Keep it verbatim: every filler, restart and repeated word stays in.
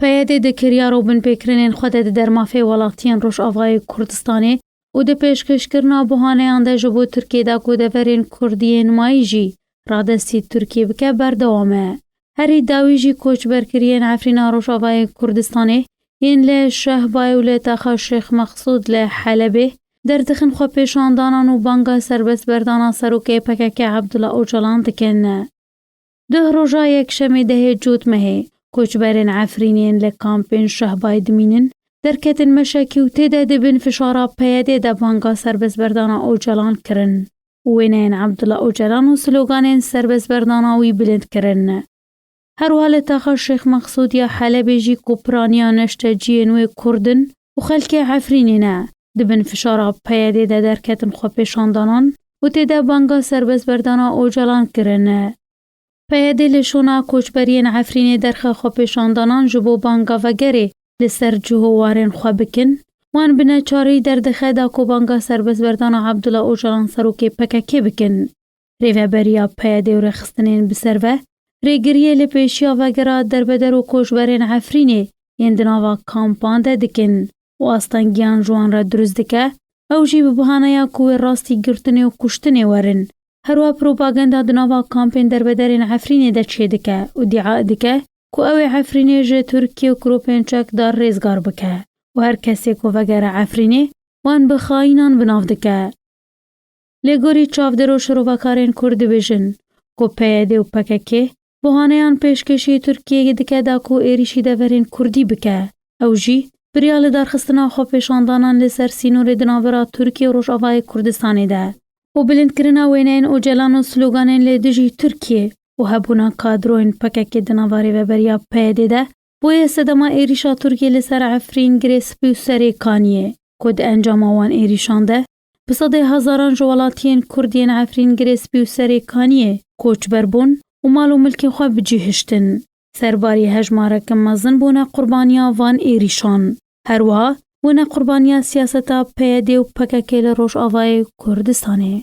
P Y D di kiryar û binpêkirinên xwe de di dermafê welatiyên Rojavayê Kurdistanê û di pêşkêşkirina buhaneyan de ji bo Tirkiyê de ku deverên Kurdî yên mayî jî radestî Tirkiyê bike berdewam e. Herî dawî jî koçberkiriyên Efrîna Rojavayê Kurdistanê yên li Şehbayê û li taxa Şêx Mexsûd li Helebê derdixin xwepêşandanan û banga serbestberdana serokê P K K Abdullah Ocalan dikin. Duh roja yekşemê dehê Cotmehê, koçberên Efrînê yên li kampên Şehbayê dimînin, derketin meşekî û tê de di bin fişara P Y D de banga serbestberdana Ocalan kirin û wêneyên Abdullah Ocalan û sloganên serbestberdana wî bilind kirin. Her wiha li taxa Şêx Mexsûd ya Helebê jî ku piraniya neşteciyên wê Kurd in û xelkê Efrînê ne, di bin fişara P Y D de derketin xwepêşandanan û tê de banga serbestberdana Ocalan kirin. P Y D li şûna koçberiyên Efrînê derxe xwepêşandanan ji bo banga vegerê li ser cih û warên xwe bikin, wan bi neçarî derdixe da ku banga serbestberdana Abdullah Ocalan serokê P K K bikin. Rêveberiya P Y D û rêxistinên bi ser ve rêgiriyê li pêşiya vegera derbeder û koçberên Efrînê yên di nava kampan de dikin û astengiyan ji wan re dirust dike, ew jî bi bahaneya ku wê rastî girtinê û kuştinê werin. Herwiha propaganda di nava kampên derbederên Efrînê de çêdike û dîa dike ku ew ê Efrînê ji Tirkiye û grûpên çekdar rêzgar bike û her kesê ku vegere Efrînê wan bi xayînan bi nav dike. Lê gorî çavdêr û şirovakarên Kurd dibêjin ku P Y D û P K K buhaneyan pêşkêşî Tirkiyeyê dike da ku êrîşî deverên Kurdî bike. Ew jî bi riya lidarxistina xwepêşandanan li ser sînorê di navbera Tirkiye û Rojavayê Kurdistanê de û bilindkirina wêneyên Ocalan û sloganên li dijî Tirkiye û hebûna kadroyên P K K di nava rêveberiya P Y D de bûye sedema êrîşa Tirkiyê li ser Efrîn, Girê Spî û Serê Kaniyê, ku di encama wan êrîşan de bi sedê hezaran ji welatiyên Kurd yên Efrîn, Girê Spî û Serê Kaniyê koçber bûn û mal û milkên xwe bi cî hiştin. Serbarî hejmareke mezin bûne qurbaniya van êrîşan. Herwiha bûne qurbaniya siyaseta P Y D û P K K li Rojavayê Kurdistanê.